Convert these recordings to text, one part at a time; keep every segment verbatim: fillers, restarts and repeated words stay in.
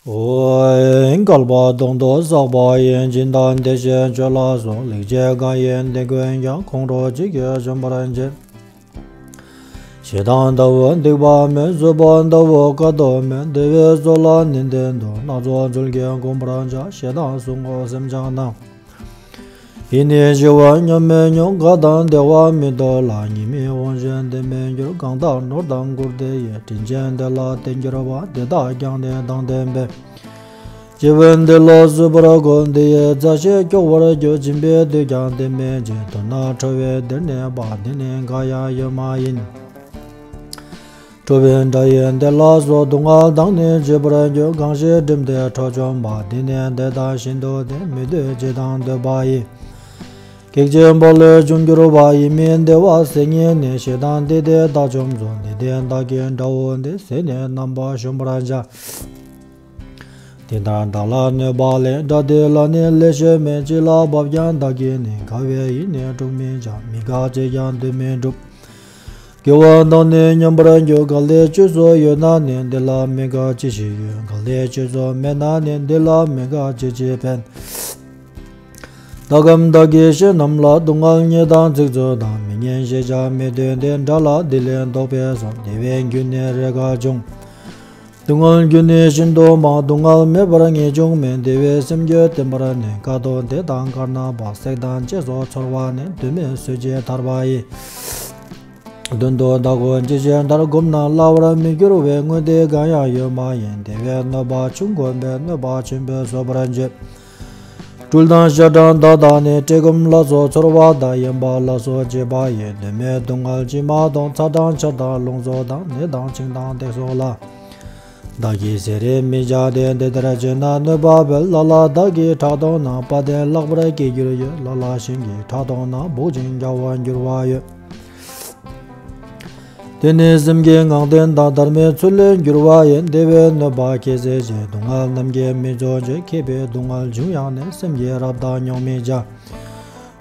ཨོ། བསྐལ་པ་དོན་དུ་བསགས་པ་ཡི། སྦྱིན་དང་བདེ་གཤེགས་མཆོད་ལ་སོགས། ལེགས་སྤྱད་བཀའ་ཡི་སྡེ་ཀུན་ཀྱང་། ཁོང་ཁྲོ་ཅི་སྐྱེས་བྱོན་པར་བྱེད། ཞེ་སྡང་ལྟ་བུ་སྡིག་པ་མེད། བཟོད་པ་ལྟ་བུ་དཀའ་ཐུབ་མེད། བདེ་བའི་གཟུགས་ལ་ནི་བརྟན་ཏོ། སྣ་ཚོགས་རྫུས་སྐྱེས་བསྒོམ་པར་བྱ། ཞེ་སྡང་ཟུག་རྔུ་སེམས་ཅན་རྣམས། ཡིད་ནི་ཞི་བ་ཉམས་མི་མྱོང་། དགའ་དང་བདེ་བ་མི་འདོད་ལ། ཉེས་དམིགས་དབང་ཞེན་ལྡན་མི་འགྱུར། གང་དག་ནོར་དང་བཀུར་སྟི་ཡིས། དྲིན་ཅན་དེ་ལ་བརྟེན་གྱུར་པ། དེ་དག་ཀྱང་ནི་དང་ལྡན་པས། སྐྱེ་བོས་འདི་ལ་གཟིགས་པར་དགོས། འདི་ཡི་མཛའ་བཤེས་སྐྱོ་བར་འགྱུར། སྦྱིན་པས་དུས་ཀྱང་དེ་མི་བྱེད། མདུན་ན་ཁྲོ་བའི་སྡེར་གནས་པ། འདི་ནི་འགའ་ཡང་ཡོད་མ་ཡིན། ཁྲོ་བའི་དགྲ་ཡིས་འདི་ལ་སོགས། སྡུག་བསྔལ་དང་ནི་བརྗེད་པར་འགྱུར། གང་ཞིག་བསྒྲིམས་ཏེ་ཁྲོ་བྱུང་བ། འདི་ནི་འདི་དག་བཞིན་དུ་སྟེ། མི་འདོད་བྱེད་དང་འདོད་པ་ཡིས། གེགས་བྱེད་པ་ལས་བྱུང་གྱུར་པ། ཡིད་མི་བདེ་བ་ཟད་ངེས་ནས། ཞེ་སྡང་འདི་དེ་དག་བཅོམ་གསུངས། འདི་དེ་དག་གི་དགྲ་བོ་འདི། ཟས་ནི་རྣམ་པར་གཞོམ་པར་བྱ། དེ་ལྟར་བདག་ལ་གནོད་པ་ལས། དགྲ་དེ་ལ་ནི་ལས་བྱེད་མེད། གཅིག་ལ་བབ་ཀྱང་བདག་གིས་ནི། དགའ་བའི་ཡིད་ནི་དཀྲུག་མི་བྱ། མི་དགའ་བྱས་ཀྱང་སྡུག་མི་སྒྲུབ། དགེ་བ་དག་ནི་ཉམས་པར་འགྱུར། གལ་ཏེ་བཅུ་སོགས་ཡོད་ན་ནི། འདི་ལ་མི་དགའ་ཅི་ཞིག་ཡོད། གལ་ཏེ་བཅུ་སོགས་མེད་ན་ནི། འདི་ལ་མི་དགའ་ཅི་ཞིག་ཕན། བདག་གམ་བདག་གི་བཤེས་རྣམས་ལ། སྡུག་བསྔལ་བརྙས་དང་ཚིག་རྩུབ་དང་། མི་སྙན་ཞེས་བྱ་མི་འདོད་དེ། དགྲ་ལ་འདི་ལས་བཟློག་པའི་བཟོ། བདེ་བའི་རྒྱུ་ནི་རེས་འགའ་འབྱུང་། སྡུག་བསྔལ་རྒྱུ་ནི་ཤིན་ཏུ་མང་། སྡུག་བསྔལ་མེད་པར་ངེས་འབྱུང་མེད། བདེ་བའི་སེམས་ཀྱིས་བརྟན་པར་ནི། དཀའ་ཐུབ་དེ་དག་དཀར་ནག་པ། བསྲེགས་དང་བཅད་སོགས་ཚོར་བ་ནི། དོན་མེད་སུ་བྱེད་ཐར་པ་ཡི། མདུན་དུ་བདག་གོ་ཇི་ཕྱིར་འདར། བསྒོམས་ན་སླ་བར་མི་འགྱུར་བས། དངོས་དེ་གང་ཡང་ཡོད་མ་ཡིན། དེ་བས་གནོད་པ་ཆུང་དགོས་པས། གནོད་པ་ཆེན་པོས་བཟོད་པར་བྱེད། སྦྲུལ་དང་ཤ་སྦྲང་དག་དང་ནི། བཀྲེས་སྐོམ་ལ་སོགས་ཚོར་བ་དང་། གཡན་པ་ལ་སོགས་བྱེད་པ་ཡིས། དོན་མེད་སྡུག་བསྔལ་ཅིས་མ་མཐོང་། ཚ་གྲང་ཆར་དང་རླུང་སོགས་དང་། ནད་དང་འཆིང་དང་སྡེ་སོགས་ལ། བདག་གིས་བཟེ་རེ་མི་བྱ་སྟེ། འདི་ལྟར་བྱས་ན་གནོད་པ་བས། ལ་ལ་བདག་གིས་ཕྲག་དོག་ན། དཔའ་དེ་བརླག་པར་སྐྱེ་འགྱུར་ཡོད། ལ་ལ་གཞན་གྱིས་ཕྲག་དོག་ན། འབོག་ཅིང་རྒྱག་པར་འགྱུར་བ་ཡོད། དེ་ནི་སེམས་ཀྱི་ངང་བསྟན་དང་། དར་མའི་ཚུལ་ལས་འགྱུར་བ་ཡིན། བདེ་བའི་གནོད་པ་ཁྱད་གསད་བྱེད། སྡུག་བསྔལ་རྣམས་ཀྱིས་མི་ཚུགས་བྱེད། ཁེབས་པའི་སྡུག་བསྔལ་བྱུང་ཡང་ནི། སེམས་ཀྱིས་རབ་དང་མྱོང་མི་བྱ།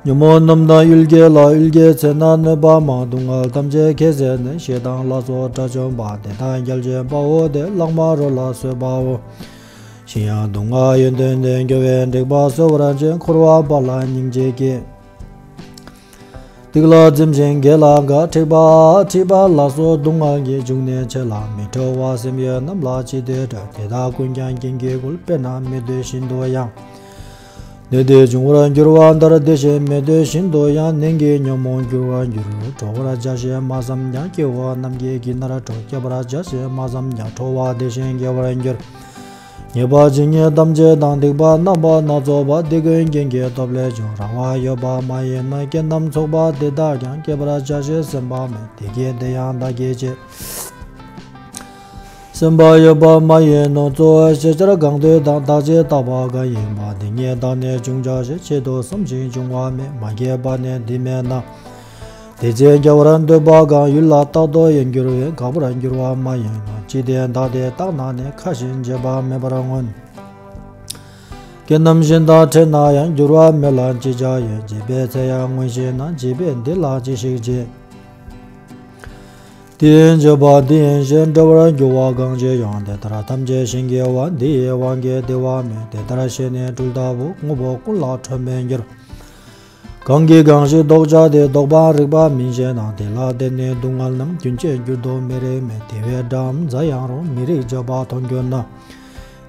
ཉོན་མོངས་རྣམས་དང་ཡུལ་གྱི་ལ། ཡུལ་གྱི་ཚེ་ན་གནོད་པ་མང་། སྡུག་བསྔལ་ཐམས་ཅད་ཁྱད་གསད་ནས། ཞེ་སྡང་ལ་སོགས་དགྲ་བཅོམ་པ། དེ་དག་རྒྱལ་བྱེད་དཔའ་བོ་དེ། ལྷག་མ་རོ་ལ་གསོད་པའོ། གཞན་ཡང་སྡུག་བསྔལ་ཡོན་ཏན་ལྡན། སྐྱོ་བས་འཁྲིག་པ་གསོ་བར་བྱེད། འཁོར་བ་པ་ལ་སྙིང་རྗེ་སྐྱེ། སྡིག་ལ་འཛེམ་ཞིང་དགེ་ལ་དགའ། འཁྲིག་པ་འཁྲིག་པ་ལ་སོགས་སྡུག་བསྔལ་གྱི། འབྱུང་གནས་ཆེ་ལ་མི་ཁྲོ་བ། སེམས་ཡོད་རྣམས་ལ་ཅི་སྟེ་ཁྲོ། དེ་དག་ཀུན་ཀྱང་རྐྱེན་གྱིས་བསྐུལ། དཔེར་ན་མི་འདོད་བཞིན་དུ་ཡང་། འདོད་དེ་འབྱུང་བར་འགྱུར་བ་ལྟར། དེ་བཞིན་མི་འདོད་བཞིན་དུ་ཡང་། ནད་ཀྱིས་ཉོན་མོངས་འགྱུར་བར་འགྱུར། ཁྲོ་བར་བྱ་ཞེས་མ་བསམས་ཀྱང་། སྐྱེ་བོ་རྣམས་ཀྱིས་གྱི་ནར་ཁྲོ། སྐྱེ་བར་བྱ་ཞེས་མ་བསམས་ཀྱང་། ཁྲོ་བ་དེ་བཞིན་སྐྱེ་བར་འགྱུར། ཉེས་པ་ཇི་སྙེད་ཐམས་ཅད་དང་། སྡིག་པ་རྣམ་པ་སྣ་ཚོགས་པ། འདི་ཀུན་རྐྱེན་གྱི་སྟོབས་ལས་བྱུང་། རང་དབང་ཡོད་པ་མ་ཡིན་ན། རྐྱེན་རྣམས་ཚོགས་པ་འདི་དག་ཀྱང་། སྐྱེ་བར་བྱ་ཞེས་སེམས་པ་མེད། དེ་སྐྱེས་དེ་ཡང་བདག་གིས་བྱས། སེམས་པ་ཡོད་པ་མ་ཡིན་ནོ། གཙོ་བོ་ཤེས་བྱར་གང་འདོད་དང་། བདག་ཅེས་བཏགས་པ་གང་ཡིན་པ། འདི་སྙེད་དག་ནི་འབྱུང་བྱ་ཞེས། ཆེད་དུ་བསམ་ཞིང་འབྱུང་བ་མེད། མ་སྐྱེས་པ་ནི་འདི་མེད་ན། དེ་ཚེ་སྐྱེ་བར་འདོད་པ་གང་། ཡུལ་ལ་རྟག་ཏུ་ཡང་འགྱུར་བས། འགག་པར་འགྱུར་བ་མ་ཡིན་ནོ། ཅི་སྟེ་བདག་དེ་བཏགས་ན་ནི། ཁ་ཞེ་བྱེད་པ་མེད་པར་མངོན། རྐྱེན་རྣམས་གཞན་དང་ཕྲད་ན་ཡང་། འགྱུར་བ་མེད་ལ་ཅི་བྱ་ཡོད། བྱེད་པའི་ཚེ་ཡང་མངོན་ཤེས་ན། བྱེད་པས་འདི་ལ་ཅི་ཞིག་བྱེད། དེ་ཡིས་བྱེད་པ་འདི་ཡིན་ཞེས། འབྲེལ་བར་འགྱུར་བ་གང་ཞིག་ཡང་། དེ་ལྟར་ཐམས་ཅད་བྱིན་གྱིས་དབང་། འདི་ཡི་དབང་གིས་བདེ་བ་མེད། དེ་ལྟར་ཤེས་ནས་སྦྲུལ་ལྟ་བུ། དངོས་པོ་ཀུན་ལ་ཁྲོ་མི་འགྱུར། གང་གིས་གང་ཞིག་བཟློག་བྱ་སྟེ། བཟློག་པའང་རིག་པ་མིན་ཞེ་ན། དེ་ལ་བརྟེན་ནས་སྡུག་བསྔལ་རྣམས། རྒྱུན་ཆད་འགྱུར་དུ་མི་རིགས་མེད། དེ་བས་དགྲའམ་མཛའ་ཡང་རུང་། མི་རིགས་བྱེད་པ་མཐོང་གྱུར་ན།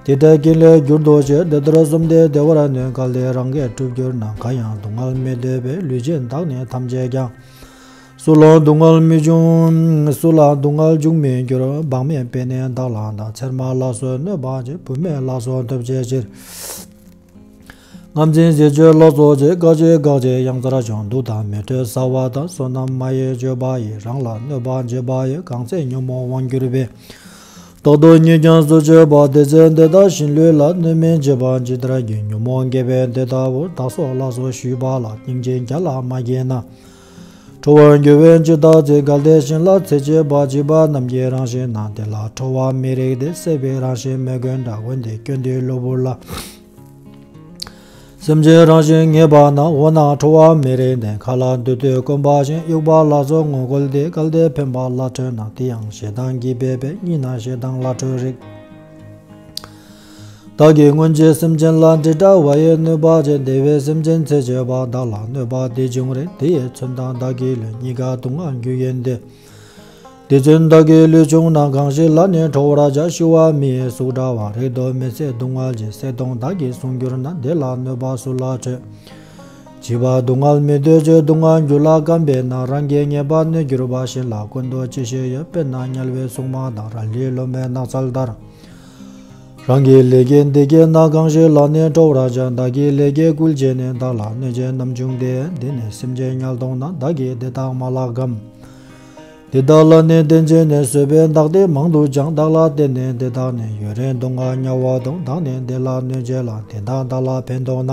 དེ་འདྲའི་རྐྱེན་ལས་འགྱུར་དུ་བྱེད། དེ་ལྟར་བསམས་ཏེ་བདེ་བར་ནི། གལ་ཏེ་རང་གིས་བསྒྲུབ་གྱུར་ན། གང་ཡང་སྡུག་བསྔལ་མི་འདོད་པས། ལུས་ཅན་དག་ནི་ཐམས་ཅད་ཀྱང་། སུ་ལའང་སྡུག་བསྔལ་མི་འབྱུང་། སུ་ལའང་སྡུག་བསྔལ་འབྱུང་མི་འགྱུར། བག་མེད་པས་ནི་བདག་ལའང་དང་། ཚེར་མ་ལ་སོགས་གནོད་པ་བྱེད། བུད་མེད་ལ་སོགས་འཐོབ་བྱའི་ཕྱིར། ངར་འཛིན་ཟས་སྤྱོད་ལ་སོགས་བྱེད། དཀའ་སྤྱད་དཀའ་སྤྱད་ཡང་རྩར་སྦྱོང་། དུག་དང་མེ་དྲོད་ཟ་བ་དང་། བསོད་ནམས་མ་ཡིས་བཅོས་པ་ཡིས། རང་ལ་གནོད་པ་བྱེད་པ་ཡི། གང་ཚེ་ཉོན་མོངས་དབང་གྱུར་པས། རྟག་ཏུ་ཉིད་ཀྱང་སུ་བྱེད་པ། དེ་ཚེ་འདི་དག་གཞན་ལུས་ལ། གནོད་མི་བྱེད་པ་ཇི་ལྟར་བགྱི། ཉོན་མོངས་སྐྱེས་པས་འདི་ལྟ་བུར། བདག་སོགས་ལ་སོགས་ཞུས་པ་ལ། སྙིང་རྗེ་བརྒྱ་ལ་མ་སྐྱེས་ན། ཁྲོ་བར་འགྱུར་བས་ཇི་ལྟར་བརྩི། གལ་ཏེ་གཞན་ལ་འཚེ་བྱེད་པ། བྱིས་པ་རྣམས་ཀྱི་རང་བཞིན་ན། དེ་ལ་ཁྲོ་བ་མི་རིགས་ཏེ། སྲེད་པའི་རང་བཞིན་མི་ཀུན་འདྲ། འོན་ཏེ་སྐྱོན་འདི་གློ་བུར་ལ། སེམས་ཅན་རང་བཞིན་ངེས་པ་ན། འོ་ན་ཁྲོ་བ་མི་རིགས་ཏེ། མཁའ་ལ་འདུད་དེ་བསྐོམ་པ་བཞིན། དབྱུག་པ་ལ་སོགས་ངོ་རྒོལ་ཏེ། གལ་ཏེ་འཕེན་པ་ལ་ཁྲོས་ན། དེ་ཡང་ཞེ་སྡང་གིས་འཕེན་པས། གཉིད་ན་ཞེ་སྡང་ལ་ཁྲོ་རིགས། བདག་གིས་སྔོན་གྱི་སེམས་ཅན་ལ་དྲིལ་བསྒྲགས་པ་ཡི་གནོད་པ་ཅན། དེ་བས་སེམས་ཅན་ཚེ་གཅིག་པ་བདག་ལ་གནོད་པ་དེ་བྱུང་རིང་། དེ་ཡི་མཚོན་དང་བདག་གི་ལུས། གཉིས་ཀ་སྡུག་བསྔལ་རྒྱུ་ཡིན་ཏེ། དེ་ཚུན་བདག་གི་ལུས་བྱུང་ན། གང་ཞིག་ལ་ནི་ཁྲོ་བར་བྱ། ཤི་བ་མི་ཡི་གཟུགས་འདྲ་བ། རེག་དུ་མི་བཟད་སྡུག་བསྔལ་གྱིས། བསད་དོ་བདག་གིས་བཟུང་གྱུར་ན། དེ་ལ་གནོད་པ་སུ་ལ་འཕྲོད། བྱིས་པ་སྡུག་བསྔལ་མི་འདོད་ཅིང་། སྡུག་བསྔལ་རྒྱུ་ལ་བརྐམ་པས་ན། རང་གི་ཉེས་པ་གནོད་གྱུར་པ། གཞན་ལ་ཀུན་ཏུ་ཅི་ཞིག་ཡོད། དཔེར་ན་དམྱལ་བའི་སྲུང་མ་དང་། རལ་གྲིས་ལོ་མའི་ནགས་ཚལ་ལྟར། རང་གི་ལས་ཀྱི་བདེ་སྐྱེད་ན། གང་ཞིག་ལ་ནི་ཁྲོ་བར་བྱ། བདག་གི་ལས་ཀྱིས་བསྐུལ་བྱས་ནས། བདག་ལ་གནོད་བྱེད་རྣམས་བྱུང་སྟེ། དེ་ནས་སེམས་ཅན་དམྱལ་དོང་ན། བདག་གིས་དེ་དག་མ་ལགས་གམ། དེ་དག་ལ་ནི་བརྟེན་བྱས་ནས། གསོད་པའི་བདག་དེ་མང་དུ་སྦྱངས། བདག་ལ་བརྟེན་ནས་དེ་དག་ནི། ཡུན་རིང་སྡུག་བསྔལ་མྱོང་བ་དང་། བདག་ནི་དེ་ལ་གནོད་བྱེད་ལ། དེ་དག་བདག་ལ་ཕན་འདོགས་ན།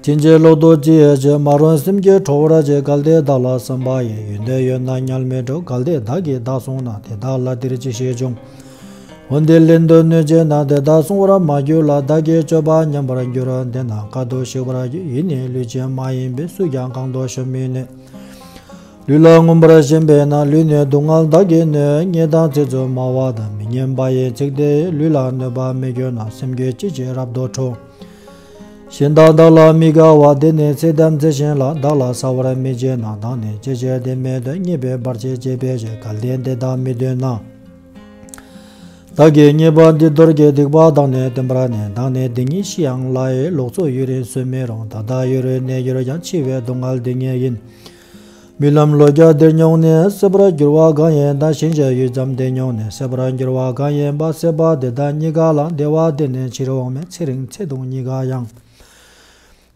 ཕྱིན་ཆད་ལོག་ཏུ་ཅི་ཡང་བྱེད། མ་རུངས་སེམས་ཀྱིས་ཁྲོ་བར་བྱེད། གལ་ཏེ་བདག་ལ་བསམ་པ་ཡིས། ཡོན་ཏན་ཡོད་ན་དམྱལ་མི་འགྲོ། གལ་ཏེ་བདག་གིས་བདག་བསྲུངས་ན། དེ་དག་ལ་འདིར་ཅི་ཞིག་འབྱུང་། འོན་ཏེ་ལན་དུ་གནོད་བྱེད་ན། དེ་དག་བསྲུང་བར་མ་གྱུར་ལ། བདག་གིས་སྤྱོད་པ་ཉམས་པར་འགྱུར། དེས་ན་དཀའ་སྡུག་ཞིག་པར་འགྱུར། ཡིད་ནི་ལུས་ཅན་མ་ཡིན་པས། སུས་ཀྱང་གང་དུ་ཞོན་མི་ནུས། ལུས་ལ་མངོན་པར་ཞེན་པས་ན། ལུས་ནི་སྡུག་བསྔལ་བདག་གིས་གནོད། བརྙས་དང་ཚིག་རྩུབ་སྨྲ་བ་དང་། མི་སྙན་པ་ཡི་ཚིག་དེས། ལུས་ལ་གནོད་པ་མི་གྱུར་ན། སེམས་ཀྱིས་ཅི་བྱེད་རབ་ཏུ་ཁྲོ། གཞན་དག་བདག་ལ་མི་དགའ་བ། དེ་ནི་ཚིག་དམ་ཚིག་གཞན་ལ། བདག་ལ་ཟ་བར་མི་བྱེད་ན། བདག་ནི་ཅི་བྱེད་དེ་མི་འདོད། བརྙས་པའི་བར་ཆད་བྱེད་པའི་ཕྱིར། གལ་ཏེ་འདི་དག་མི་འདོད་ན། བདག་གིས་བརྙས་པ་འདི་དོར་གྱིས། སྡིག་པ་དག་ནི་བསྟན་པར་ནི། བདག་ནི་འདི་ཉིད་ཤི་ཡང་སླ་ཡི། ལོག་འཚོ་ཡུན་རིང་བཟོད་མི་རུང་། ད་ལྟ་ཡུན་རིང་གནས་གྱུར་ཀྱང་། འཆི་བའི་སྡུག་བསྔལ་འདི་ཉིད་ཡིན། རྨི་ལམ་ལོ་བརྒྱ་འདིར་མྱོང་ནས། གསོད་པར་འགྱུར་བ་གང་ཡིན་དང་། གཞན་གྱི་ཡུད་ཙམ་འདིར་མྱོང་ནས། གསོད་པར་འགྱུར་བ་གང་ཡིན་པ། གསོད་པ་འདི་དང་གཉིས་ཀ་ལ། བདེ་བ་འདི་ནི་ཕྱིར་འོང་མེད། ཚེ་རིང་ཚེ་ཐུང་གཉིས་ཀ་ཡང་།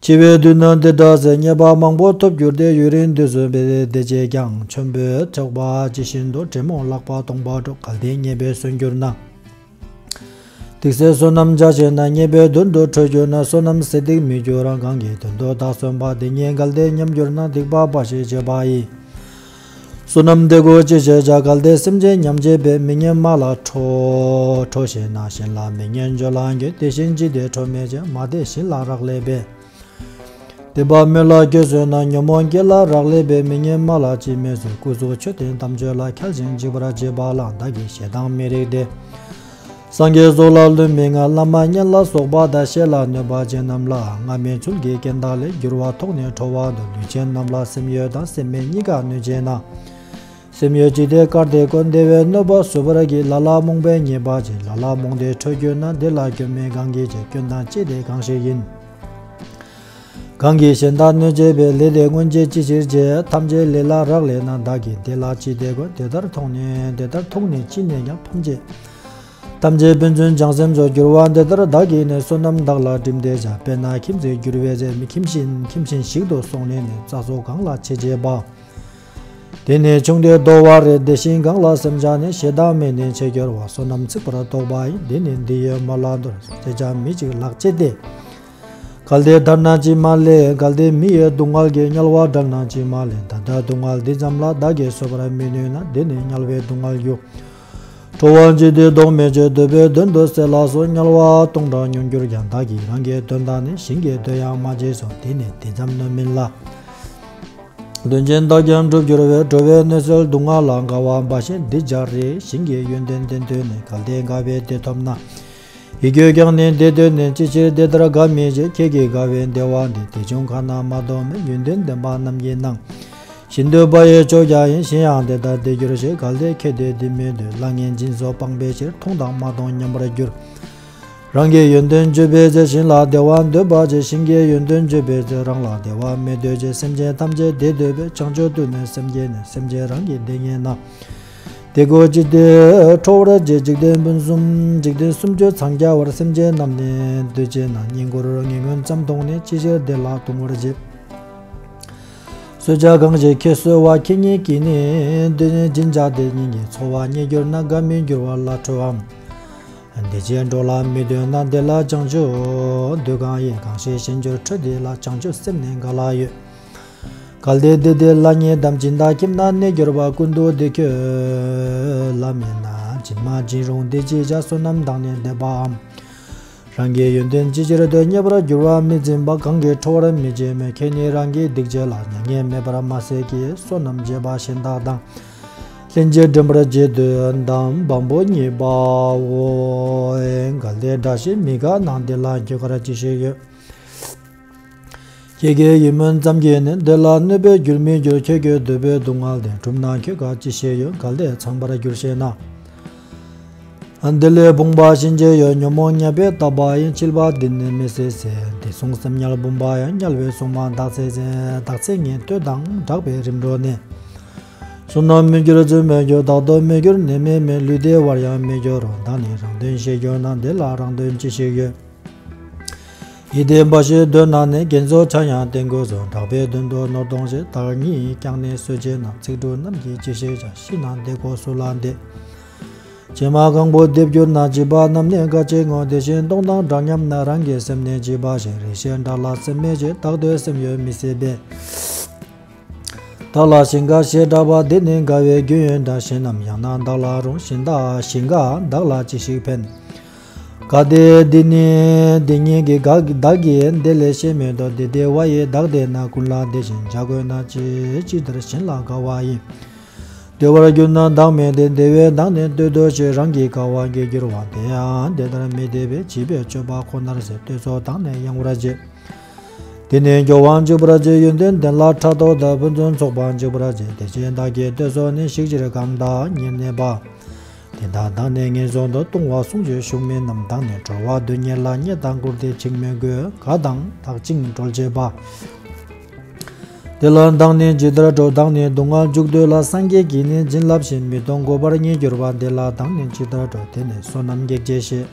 འཆི་བའི་དུས་ན་འདི་འདྲ་ཟེར། རྙེད་པ་མང་པོ་ཐོབ་གྱུར་ཏེ། ཡུན་རིང་དུས་སུ་བདེ་བདེ་བྱེད་ཀྱང་། ཆོམ་པོས་འཕྲོག་པ་ཇི་བཞིན་དུ། དྲེད་མོང་ལག་པ་སྟོང་པ་འགྲོ། གལ་ཏེ་རྙེད་པས་གསོན་གྱུར་ན། སྡིག་སེལ་བསོད་ནམས་བྱ་ཕྱིར་ན། རྙེད་པའི་དོན་དུ་ཁྲོས་གྱུར་ན། བསོད་ནམས་ཟད་སྡིག་མི་འགྱུར་རམ། གང་གི་དོན་དུ་བདག་གསོན་པ། དེ་ཉིད་གལ་ཏེ་ཉམས་གྱུར་ན། སྡིག་པ་འབའ་ཞིག་བྱས་པ་ཡིས། བསོད་ནམས་དེ་ཀུན་ཅི་བྱེད་བྱ། གལ་ཏེ་སེམས་ཅན་ཉམས་བྱེད་པས། མི་སྙན་སྨྲ་ལ་ཁྲོ། ཁྲོ་ཞེ་ན་གཞན་ལ་མི་སྙན་བརྗོད་ལ་འགྱོད། དེ་བཞིན་ཅི་སྟེ་ཁྲོ་མི་བྱེད། སྨྲ་སྟེ་གཞན་ལ་རག་ལས་པས། དད་པ་མེད་ལ་འགྱོད་བཟོད་ན། ཉོན་མོངས་བརྒྱད་ལ་རག་ལས་པས། མི་སྙན་སྨྲ་ལ་ཅིས་མི་བཟོད། སྐུ་གཟུགས་མཆོད་རྟེན་དམ་ཆོས་ལ། འཁྱལ་ཞིང་འཇིགས་པར་བྱེད་པ་ལ། བདག་གིས་ཞེ་སྡང་མི་རིགས་ཏེ། སངས་རྒྱས་སོགས་ལ་ལུས་མི་མངའ། བླ་མ་གཉེན་ལ་སོགས་པ་དང་། བཤེས་ལ་གནོད་པ་བྱེད་རྣམས་ལ། སྔ་མའི་ཚུལ་གྱིས་རྐྱེན་དག་ལས། འགྱུར་བ་ཐོགས་ནས་ཁྲོ་བ་འདུག། ལུས་ཅན་རྣམས་ལ་སེམས་ཡོད་དང་། སེམས་མེད་གཉིས་ཀ་གནོད་བྱེད་ན། སེམས་ཡོད་ཅི་སྟེ་བཀར་ཏེ་བཀོད། བདེ་བའི་གནོད་པ་བཟོད་པར་གྱིས། ལ་ལ་རྨོངས་པས་ཉེས་པ་བྱས། ལ་ལ་རྨོངས་ཏེ་ཁྲོས་གྱུར་ན། དེ་ལ་སྐྱོན་མེད་གང་གིས་བྱས། སྐྱོན་དང་བཅས་ཏེ་གང་ཞིག་ཡིན། གང་གིས་གཞན་དག་གནོད་བྱེད་པའི། ལས་དེ་སྔོན་བྱས་ཅི་ཕྱིར་བྱས། ཐམས་ཅད་ལས་ལ་རག་ལས་ན། བདག་གིས་དེ་ལ་ཅི་སྟེ་བཀོད། དེ་ལྟར་མཐོང་ནས་དེ་ལྟར་མཐོང་ནས་ཅི་ནས་ཀྱང་། ཕམ་བྱེད་ཐམས་ཅད་ཕན་ཚུན་བྱང་སེམས་སོགས། འགྱུར་བ་འདི་ལྟར་བདག་གིས་ནི། བསོད་ནམས་བདག་ལ་བསྒྲིམས་ཏེ་བྱ། དཔེར་ན་ཁྱིམ་མཚེས་འགྱུར་བའི་ཚེ། མི་ཁྱིམ་བཞིན་ཁྱིམ་བཞིན་ཞིག་ཏུ་སོང་ནས་ནི། རྩྭ་སོགས་གང་ལ་ཆེ་བྱེད་པ། དེ་ནི་ཆུང་སྟེ་བདོ་བ་རེད། དེ་བཞིན་གང་ལ་སེམས་ཆགས་ནས། ཞེ་སྡང་མེད་ནས་ཆེས་སྐྱོ་བ། བསོད་ནམས་ཚིག་པར་རྟོག་པ་ཡིས། དེ་ནི་འདི་ཡི་མ་ལ་འདོར། ཚེ་ཆགས་མི་འཇིགས་ལག་བཅད་དེ། གལ་ཏེ་ཐར་ན་ཅིས་མ་ལེན། གལ་ཏེ་མི་ཡི་སྡུག་བསྔལ་གྱིས། དམྱལ་བ་བྲལ་ན་ཅིས་མ་ལེན། ད་ལྟ་སྡུག་བསྔལ་འདི་ཙམ་ལ། བདག་གིས་བཟོད་པར་མི་ནུས་ན། དེ་ནི་དམྱལ་བའི་སྡུག་བསྔལ་རྒྱུ། ཁྲོ་བ་ཅི་སྟེ་བཟློག་མི་བྱེད། འདོད་པའི་དོན་དུ་བསད་ལ་སོགས། དམྱལ་བ་སྟོང་ཕྲག་མྱོང་གྱུར་ཀྱང་། བདག་གིས་རང་གི་དོན་དང་ནི། གཞན་གྱི་དོན་ཡང་མ་བྱས་སོ། དེ་ནི་དེ་ཙམ་གནོད་མིན་ལ། དོན་ཆེན་བདག་ཀྱང་འགྲུབ་འགྱུར་བས། འགྲོ་བའི་གནོད་སེལ་སྡུག་བསྔལ་ལ། དགའ་བ་འབའ་ཞིག་འདི་སྦྱར་རེ། གཞན་གྱི་ཡོན་ཏན་བསྟན་དུས་ནི། གལ་ཏེ་དགའ་བས་དེ་ཐོབ་ན། ཡིད་ཀྱིས་ཀྱང་ནི་དེ་འདོད་ནས། ཅི་ཕྱིར་དེ་ལྟར་དགའ་མི་བྱེད། ཁྱེད་ཀྱིས་དགའ་བའི་བདེ་བ་འདི། དེ་བྱུང་ཁ་ན་མ་ཐོབ་མེད། ཡོན་ཏན་ལྡན་པ་རྣམས་ཀྱིས་གནང་། གཞན་འདོད་པ་ཡི་ཕྱོགས་ཀྱང་ཡིན། གཞན་ཡང་དེ་ལྟར་དེར་གྱུར་ཞེས། གལ་ཏེ་ཁྱེད་དེ་འདི་མི་འདོད། ལ་ངན་སྦྱིན་སོགས་སྤངས་པའི་ཕྱིར། མཐོང་དང་མ་མཐོང་མཉམ་པར་འགྱུར། རང་གི་ཡོན་ཏན་བརྗོད་པའི་ཚེ། གཞན་ལ་བདེ་བ་འདོད་པ་བྱེད། གཞན་གྱི་ཡོན་ཏན་བརྗོད་པའི་ཚེ། རང་ལ་བདེ་བ་མི་འདོད་ཅེས། སེམས་ཅན་ཐམས་ཅད་བདེ་འདོད་པས། བྱང་ཆུབ་ཏུ་ནི་སེམས་བསྐྱེད་ནས། སེམས་ཅན་རང་གི་བདེ་ངེས་ན། དེ་ཀུན་ཅི་སྟེ་ཁྲོ་བར་བྱེད། འཇིག་རྟེན་ཕུན་སུམ། འཇིག་རྟེན་སུམ་ཅུ་འཚང་རྒྱ་བར། སེམས་ཅན་རྣམས་ནི་འདོད་བྱེད་ན། བསྙེན་བཀུར་ངན་ངོན་ཙམ་མཐོང་ནས། ཅི་ཕྱིར་དེ་ལ་ལྟུང་བར་བྱེད། གསོད་བྱ་གང་ཞིག་ཁྱེད་གསོད་པ། ཁྱེད་ཉིད་ཀྱིས་ནི་འདི་སྦྱིན་བྱ། དེ་ཉིད་ཀྱིས་འཚོ་བ་བརྙེས་གྱུར་ན། དགའ་མི་འགྱུར་བ་ལ་ཁྲོའམ། འདི་ཕྱིར་འགྲོ་ལ་མི་འདོད་ན། དེ་ལ་བྱང་ཆུབ་འདོད་གང་ཡིན། གང་ཞིག་གཞན་གྱུར་ཁྲོས་དེ་ལ། བྱང་ཆུབ་སེམས་ནི་ག་ལ་ཡོད། གལ་ཏེ་འདི་དེ་ལ་རྙེད་དམ། སྦྱིན་བདག་ཁྱིམ་ན་གནས་གྱུར་པ། ཀུན་ཏུ་འདི་ཁྱོད་ལ་མེད་ན། སྦྱིན་མ་སྦྱིན་རུང་འདི་ཅི་བྱ། བསོད་ནམས་དང་ནི་ལྡན་པའམ། རང་གི་ཡོན་ཏན་ཅི་ཕྱིར་འདོད། རྙེད་པར་འགྱུར་བ་མི་འཛིན་པ། གང་གིས་ཁྲོ་བར་མི་བྱེད་མོད། ཁྱེད་ནི་རང་གི་སྡིག་བྱས་ལ། མྱ་ངན་མེད་པར་མ་བསད་ཀྱི། བསོད་ནམས་བྱེད་པ་གཞན་དག་དང་། ལྷན་ཅིག་འགྲན་པར་བྱེད་འདོད་དམ། བམ་པོ་གཉིས་པའོ། གལ་ཏེ་ དགྲ་ཞིག་མི་དགའ་ན་འདི་ལ་ཁྱོད་གར་ཅི་ཞིག་ཡོད། ཁྱེད་ཀྱི་ཡིད་སྨོན་ཙམ་གྱིས་ནི་འདི་ལ་གནོད་པའི་རྒྱུར་མི་འགྱུར། ཁྱོད་ཀྱི་འདོད་པའི་སྡུག་བསྔལ་དེ་གྲུབ་ན་ཁྱོད་ག་ཅི་ཞིག་ཡོད། གལ་ཏེ་ཚངས་པར་འགྱུར་ཤེས་ན། འདི་ལས་ཕོངས་པ་ཕྱིན་ཆད་ཡོད། ཉོན་མོངས་ཉེས་པས་བཏབ་པ་ཡིན། འཆལ་བ་འདི་ནི་མི་སྲིད་ཟེར། དེ་སོང་སེམས་དམྱལ་བུམ་པ་ཡང་། དམྱལ་བའི་སྲུང་མ་བདག་ཚེ་ཟད། བདག་ཚེ་ངན་བསྟོད་དང་སྦྲགས་པའི་རིམ་གྲོ་ནི། བསོད་ནམས་མི་འགྱུར་རྫུན་མི་འགྱུར། བདག་ཏུ་མི་འགྱུར་ནད་མེད་མིན། ལུས་བདེ་བར་ཡང་མི་འགྱུར་རོ། བདག་ནི་རང་དོན་ཤེས་གྱུར་ན། འདི་ལ་རང་དོན་ཅི་ཞིག་ཡོད། ཡིད་བདེ་འབའ་ཞིག་འདོད་ན་ནི། དགེ་ཚོགས་ཆ་ཡང་བསྟེན་དགོས་སོ། གྲགས་པའི་དོན་དུ་ནོར་གཏོང་ཞིག། བདག་ཉིད་ཀྱང་ནི་གསོད་བྱེད་ན། ཚིག་འབྲུ་རྣམས་ཀྱིས་ཅི་ཞིག་བྱ། ཤི་ན་འདི་ཁོ་སུ་ལ་འདི། བྱེ་མ་གང་པོ་འདེབས་གྱུར་ན། བྱིས་པ་རྣམས་ནི་ག་ཅི་ངོ་། དེ་བཞིན་སྟོང་དང་འདྲ་སྙམ་ན། རང་གི་སེམས་ནི་བྱིས་པ་བཞིན། རེ་ཞིག་དགྲ་ལ་སེམས་མེད་ཅིང་། བདག་ཏུ་སེམས་ཡོད་མི་སྲིད་པས། བདག་ལ་ཞིང་ཁ་ཞེས་གྲགས་པ་འདི་ནི། དགའ་བའི་རྒྱུ་ཡོད་འདྲ་ཞིང་རྣམས། ཡང་ན་བདག་ལ་རུང་ཞིང་། བདག་ཞིང་ཁ་བདག་ལ་ཅི་ཞིག་ཕན། གལ་ཏེ་འདི་ནི་འདི་ཉིད་ཀྱི་ག་བདག་གིས། འདི་ལས་ཤེས་མེད་དོ། འདི་བདེ་བ་ཡི་བདག་བདེ་ན། ཀུན་ལ་བདེ་ཞིང་བྱ་དགོས་ན། ཅི་ཇི་ལྟར་གཞན་ལ་དགའ་བ་ཡིན། བདེ་བར་གྱུར་ན་བདག་མི་བདེ། བདེ་བས་བདག་ནི་བསྟོད་དོ་ཞེས། རང་གི་དགའ་བ་འགལ་གྱུར་བ། དེ་ཡང་དེ་ལྟར་མི་བདེ་བས། བྱིས་པའི་སྤྱོད་པ་ཁོ་ནར་ཟད། བསྟོད་ཚོགས་དང་ནི་གཡེང་བར་བྱེད། དེ་ནི་སྐྱོ་བ་འཇིགས་པར་བྱེད། ཡོན་ཏན་ལྡན་ལ་ཕྲག་དོག་དང་། ཕུན་སུམ་ཚོགས་པ་འཇིགས་པར་བྱེད། དེ་ཕྱིར་བདག་གི་བསྟོད་ཚོགས་ནི། ཞིག་ཕྱིར་གང་དག་ཉེར་གནས་པ། དེ་དག་བདག་ནི་ངན་སོང་དུ། ལྟུང་བ་ཟུང་འཇུག་ཞུགས་མིན་ནམ། བདག་ནི་འགྲོ་བ་དོན་གཉེར་ལ། རྙེད་དང་བཀུར་སྟི་འཇིགས་མི་དགོས། དགའ་དང་དག་ཅིང་གྲོལ་བྱེད་པ། དེ་ལ་བདག་ནི་ཇི་ལྟར་འགྲོ། བདག་ནི་སྡུག་བསྔལ་འཇུག་འདོད་ལ། སངས་རྒྱས་ཀྱིས་ནི་བྱིན་བརླབས་ཤིང་། མི་གཏོང་དགོས་པར་ཉིད་གྱུར་པ། དེ་ལ་བདག་ནི་ཇི་ལྟར་འགྲོ། དེ་ནི་བསོད་ནམས་གེགས་བྱེད་ཞེས།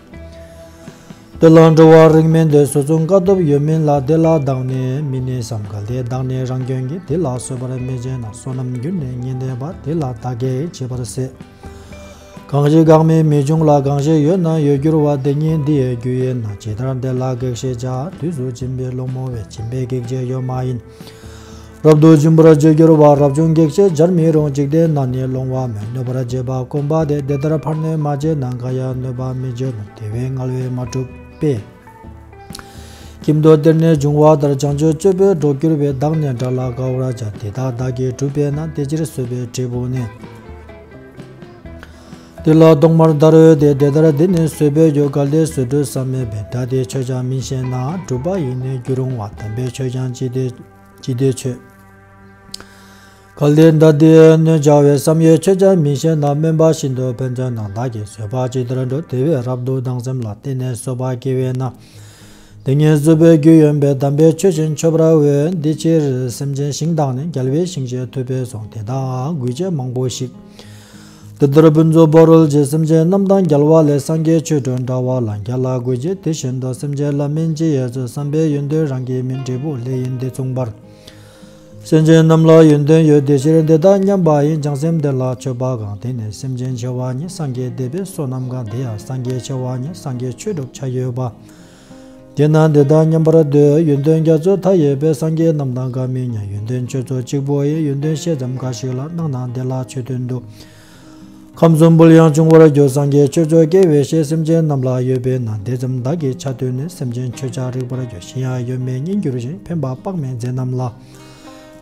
དེ་ལ་འགྲོ་བ་རིགས་མིན་ཏེ། སོ་སོ་དཀའ་ཐུབ་ཡོད་མིན་ལ། དེ་ལ་བདག་ནི་མི་ནུས་སམ། གལ་ཏེ་བདག་ནི་རང་སྐྱོན་གྱིས། དེ་ལ་བཟོད་པར་མི་བྱེད་ན། བསོད་ནམས་རྒྱུ་ནི་ཉེར་གནས་པ། དེ་ལ་བདག་གིས་བྱེད་པར་ཟད། གང་ཞིག་འགག་མེད་མི་འབྱུང་ལ། གང་ཞིག་ཡོད་ན་ཡོད་འགྱུར་བ། དེ་ཉིད་འདི་ཡི་རྒྱུ་ཡིན་ན། ཇི་ལྟར་དེ་ལ་གེགས་ཞེས་བྱ། དུས་སུ་སྦྱིན་པའི་སློང་མོ་བས། སྦྱིན་པའི་གེགས་བྱེད་ཡོད་མ་ཡིན། རབ་ཏུ་འབྱིན་པར་བྱེད་འགྱུར་བ། རབ་བྱུང་གེགས་བྱེད་བྱར་མི་རུང་། འཇིག་རྟེན་ན་ནི་སློང་བ་མེད། གནོད་པར་བྱེད་པ་སྐོམ་པ་སྟེ། དེ་ལྟར་ཕར་གནོད་མ་བྱས་ན། འགའ་ཡང་གནོད་པ་མི་བྱེད་ནོ། དེ་བས་བསྔལ་བས་མ་གྲུབ་པས། ཁྱིམ་དུ་གཏེར་ནི་འབྱུང་བ་ལྟར། བྱང་ཆུབ་སྤྱོད་པས་འགྲོ་གྱུར་པའི། བདག་ནི་དགྲ་ལ་དགའ་བར་བྱ། དེ་དག་བདག་གིས་བསྒྲུབས་པས་ན། དེ་ཕྱིར་བཟོད་པའི་འབྲས་བུ་ནི། དེ་ལ་ཐོག་མར་ད་རུང་སྟེ། དེ་ལྟར་འདི་ནི་བཟོད་པའི་རྒྱུ། གལ་ཏེ་བཟོད་བསྒྲུབ་བསམ་མེད་པས། དགྲ་དེ་ཆོས་ཀྱང་མིན་ཞེ་ན། བསྒྲུབས་པ་ཡིས་ནི་རྒྱུ་རུང་བ། དམ་པའི་ཆོས་ཀྱང་ཅི་སྟེ་ཅི་སྟེ་ཆོས། གལ་ཏེ་དགྲ་དེས་གནོད་བྱ་བའི། བསམ་ཡས་ཆོས་ཀྱང་མིན་ཞེ་ན། སྨོན་པ་ཤིན་ཏུ་ཕན་ཚུན་ན། བདག་གིས་བཟོད་པ་ཇི་ལྟར་འགྲུབ། དེ་བས་རབ་ཏུ་སྡང་སེམས་ལ། དེ་ནི་བཟོད་པ་སྐྱེ་བས་ན། དེ་ཉིད་བཟོད་པའི་རྒྱུ་ཡིན་པས། དམ་པའི་ཆོས་བཞིན་མཆོད་པར་འོས། འདི་ཕྱིར་སེམས་ཅན་ཞིང་དང་ནི། རྒྱལ་བའི་ཞིང་བཅས་ཐུབ་པས་སོ། དེ་དག་གུས་བྱེད་མང་པོ་ཞིག། དེ་ལྟར་ཕུན་ཚོགས་སྤོ་རོལ་གྱི། སེམས་ཅན་རྣམས་དང་རྒྱལ་བ་ལས། སངས་རྒྱས་ཆོས་དྲུག་འདྲ་བ་ལ། རྒྱལ་ལ་གུས་བྱེད་དེ་བཞིན་དུ། སེམས་ཅན་ལ་སྨན་ཅི་ཡོད་ཚོལ། བསམ་པའི་ཡོན་ཏན་རང་གིས་མིན། འབྲས་བུ་ལས་ཡིན་དེ་མཚུངས་པར། སེམས་ཅན་རྣམས་ལ་ཡོན་ཏན་ཡོད། དེ་ཕྱིར་འདི་དག་མཉམ་པ་ཡིན། བྱང་སེམས་དེ་ལ་མཆོད་པ་གང་། དེ་ནི་སེམས་ཅན་ཆེ་བ་ཉིད། སངས་རྒྱས་འདས་པའི་བསོད་ནམས་གང་། དེ་ཡང་སངས་རྒྱས་ཆེ་བ་ཉིད། སངས་རྒྱས་ཆོས་དྲུག་ཆ་ཡོད་པ། དེས་ན་འདི་དག་མཉམ་པར་འདོད། ཡོན་ཏན་རྒྱ་མཚོ་མཐའ་ཡས་པའི། སངས་རྒྱས་རྣམས་དང་འགའ་མི་མཉམ། ཡོན་ཏན་ཆོས་ཚོགས་གཅིག་པུ་ཡིན། ཡོན་ཏན་ཤས་ཙམ་འགའ་ཞིག་ལ། སྣང་ན་དེ་ལ་ཆོས་སྟོན་དུ། ཁམས་གསུམ་ཕུལ་ཡང་འབྱུང་བར་འགྱུར། སངས་རྒྱས་ཆོས་ཚོགས་སྐྱེ་བའི་ཤས། སེམས་ཅན་རྣམས་ལ་ཡོད་པས་ན། དེ་ཙམ་བདག་གིས་ཆ་བསྟོད་ནས། སེམས་ཅན་མཆོད་བྱར་རིག་པར་འགྱུར། གཞན་ཡང་ཡོད་མེད་གཉིས་འགྱུར་ཞིང་། ཕན་པ་དཔག་མེད་མཛད་རྣམས་ལ།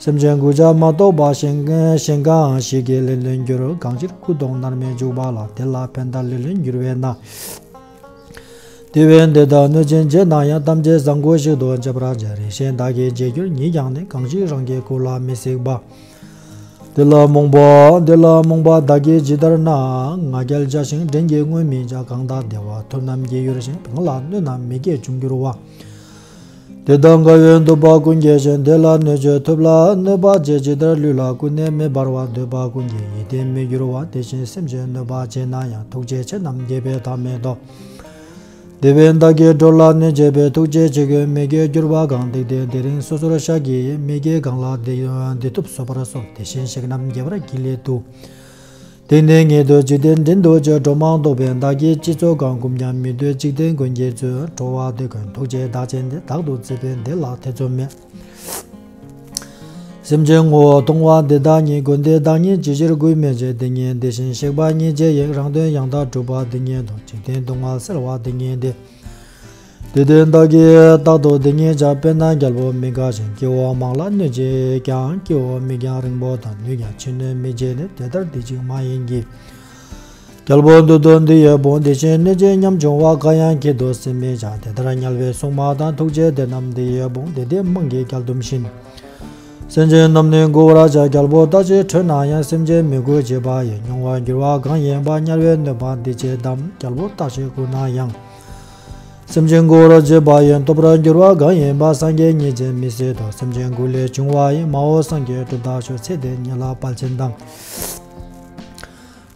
སེམས་ཅན་གུས་ཕྱག་མ་གཏོགས་པ། གཞན་གང་ཞིག་གིས་ལེན་ལོན་འགྱུར། གང་ཕྱིར་སྐུ་གདུང་མནར་མེད་འཇུག་པ་ལ། དེ་ལ་ཕན་བཏགས་ལེན་ལོན་འགྱུར་བས་ན། དེ་བས་འདི་དག་གནོད་ཅིང་བརྗེད་ན་ཡང་། ཐམས་ཅད་བཟང་པོ་ཞིག་ཏུ་འཇོག་པར་བྱ། རེ་ཞིག་བདག་གིས་བརྗེད་འགྱུར་ཉིད་ཀྱང་ནི། གང་ཞིག་རང་གི་སྐུ་ལ་མི་གཟིགས་པ། འདི་ལ་རྨོངས་པ་འདི་ལ་རྨོངས་པ་བདག་གིས་ཇི་ལྟར་ན། ང་རྒྱལ་བྱ་ཞིང་བྲན་གྱིས་རྔོ་མི་བྱ། གང་དག་བདེ་བ་ཐོབ་རྣམས་སྐྱེ་འགྱུར་ཞིང་། གང་ལ་གནོད་རྣམས་མི་སྐྱེ་འབྱུང་འགྱུར་བ། དེ་དག་དགའ་བའི་འདོད་པ་ཀུན་སྐྱེ་ཞིང་། དེ་ལ་གནོད་བྱེད་ཐུབ་ལ་གནོད་པ་བྱེད། ཇི་ལྟར་ལུས་ལ་ཀུན་ནས་མེ་འབར་བ། འདོད་པ་ཀུན་གྱི་ཡིད་བརྟན་མི་འགྱུར་བ། དེ་བཞིན་སེམས་ཅན་གནོད་པ་བྱེད་ན་ཡང་། ཐུགས་རྗེ་ཆེ་རྣམས་དགྱེས་པའི་མཐའ་མེད་དོ། དེ་བས་བདག་གིས་འགྲོ་ལ་གནོད་བྱེད་པའི། ཐུགས་རྗེ་ཆེ་ཁྱོད་མི་དགྱེས་འགྱུར་བ་གང་། དེ་དེ་དེ་རིང་སོ་སོར་བཤགས་ཀྱིས། མི་དགྱེས་གང་ལ་དེ་དེ་ཐུབ་བཟོད་པར་གསོལ། དེ་བཞིན་གཤེགས་རྣམས་དགྱེས་པར་གྱིས་ལས་དུ། དེང་ནས་ངེས་དུ་འཇིག་རྟེན་འདྲེན་དུ་བྱོན། འགྲོ་མང་བཟློག་པས་བདག་གི་སྤྱི་ཚོགས་གང་། བསྐུམས་ཀྱང་མི་སྡོད་འཇིག་རྟེན་མགོན་གྱིས་གཙོས། འགྲོ་བ་འདི་ཀུན་ཐུགས་རྗེའི་བདག་ཆེན་ཏེ། བདག་ཏུ་བརྩིས་པས་འདི་ལ་ཐེ་ཚོམ་མེད། སེམས་ཅན་ངོ་བོ་མཐོང་བ་འདི་དག་ཉིད། དགོས་འདོད་བདག་ཉིད་ཇི་ཕྱིར་གུས་མི་བྱེད། འདི་ཉིད་དེ་བཞིན་གཤེགས་པ་ཉིད་ཅེས་ཡིན། རང་དོན་ཡང་དག་སྒྲུབ་པ་འདི་ཉིད་དོ། འཇིག་རྟེན་སྡུག་བསྔལ་སེལ་བ་འདི་ཉིད་དེ། དེ་དོན་བདག་གིས་རྟག་ཏུ་འདི་ཉིད་བྱ། དཔེར་ན་རྒྱལ་པོ་མི་དགའ་ཞིང་། སྐྱེ་བོ་མང་ལ་གནོད་བྱེད་ཀྱང་། སྐྱེ་བོ་མིག་རྒྱང་རིང་པོ་དང་། ནུས་ཀྱང་ཕྱི་སྣོད་མི་བྱེད་ནས། དེ་ལྟར་དེ་གཅིག་མ་ཡིན་གྱི། རྒྱལ་པོ་འདུད་དོ་འདི་ཡི་དཔུང་། དེ་བཞིན་གནོད་སྦྱིན་ཉམ་ཆུང་བ། འགའ་ཡང་ཁྱེད་དུ་སེམས་མི་བྱང་། དེ་ལྟར་དམྱལ་བའི་སྲུང་མ་དང་། ཐུགས་རྗེས་དེ་རྣམས་འདི་ཡི་དཔུང་། དེ་དེ་དམངས་ཀྱི་རྒྱལ་དུམ་བཞིན། སེམས་ཅན་རྣམས་ནི་མགུ་བར་བྱ། རྒྱལ་པོ་རྟག་ཅིག་ཁྲོས་ན་ཡང་། སེམས་ཅན་མི་མགུ་བྱེད་པ་ཡི། མྱོང་བར་འགྱུར་བ་གང་ཡིན་པ། དམྱལ་བའི་གནོད་པ་འདི་ཅི་དམ། རྒྱལ་པོ་རྟག་ཅིག་མགུ་ན་ཡང་། སེམས་ཅན་མགུ་བར་བྱེད་པ་ཡི། ལྟོགས་པར་འགྱུར་བ་གང་ཡིན་པ། སངས་རྒྱས་ཉིད་ཀྱིས་མི་བཟོད་དོ། སེམས་ཅན་མགུ་ལས་བྱུང་བ་ཡི། མ་འོངས་སངས་རྒྱས་སྒྲུབ་ཐག་ཆོད། ཚེ་འདི་ཉིད་ལ་དཔལ་ཆེན་དང་།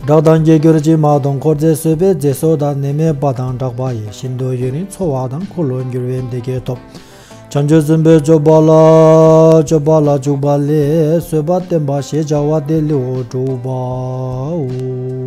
དགྲ་དང་གྱེས་འགྱུར་ཅིས་མ་མཐོང་། འཁོར་ཚེ་གསོད་པའི་མཛེས་སོགས་དང་། ནད་མེད་པ་དང་འདྲག་པ་ཡི། ཤིན་ཏུ་ཡུན་རིང་འཚོ་བ་དང་། འཁོར་ལོས་སྒྱུར་བའི་བདེ་སྐྱིད་ཐོབ། བྱང་ཆུབ་སེམས་དཔའི་སྤྱོད་པ་ལ། སྤྱོད་པ་ལ་འཇུག་པ་ལས། བཟོད་པ་བསྟན་པ་ཞེས་བྱ་བ་སྟེ་ལེའུ་དྲུག་པའོ།